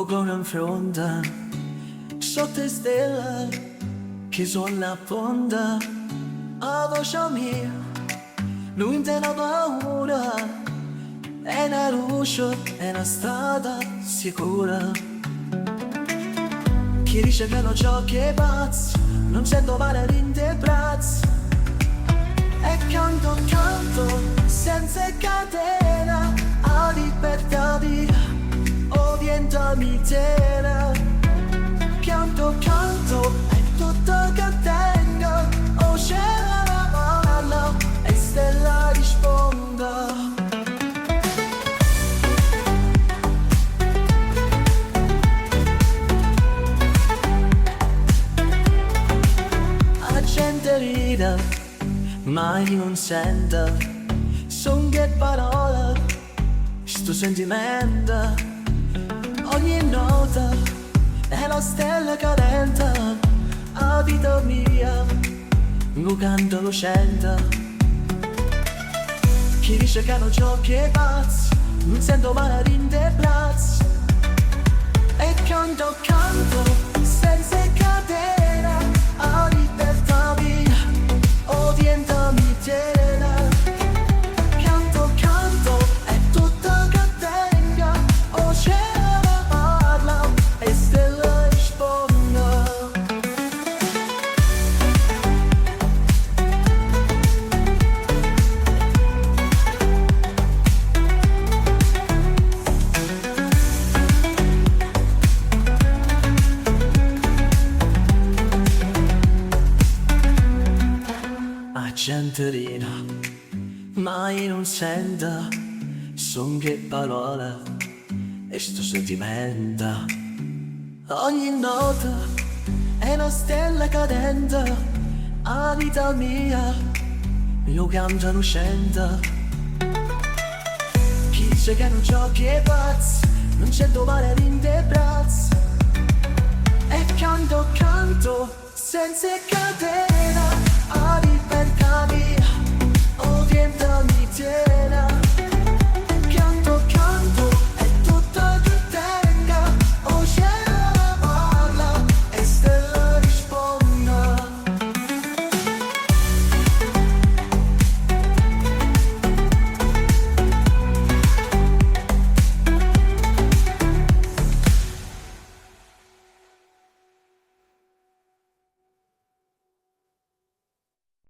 Core 'nfronte, sotto 'e stelle che sonno a ponta, 'a voce mia nun tene paura, è na luce, è na strada sicura. Chi dice che non giochi 'e pazz, nun sente 'o mare dint' 'e braccia. E canto, canto, senza catena, 'a libertà mia, 'o viento mi tiene. Canto, canto, è tutto che tengo, 'o cielo parla e stella risponde. 'A gente ride, ma io nun sento, song 'e parole, sto sentimento. Ogni nota è la stella cadente, 'a vita mia, nu canto lucente. Chi dice che non giochi 'e pazz, nun sente 'o mare dint' 'e braccia. E canto, canto, senza catena, 'a libertà mia, 'o viento mi tiene. Canto, canto, è tutto che tengo, 'o cielo parla e stella risponde. 'A gente ride, ma io nun sento, song 'e parole e sto sentimento. Ogni nota è una stella cadente, 'a vita mia, io canto lucente. Chi dice che non giochi 'e pazz, nun sente 'o mare dint' 'e braccia. E canto, canto, senza catena.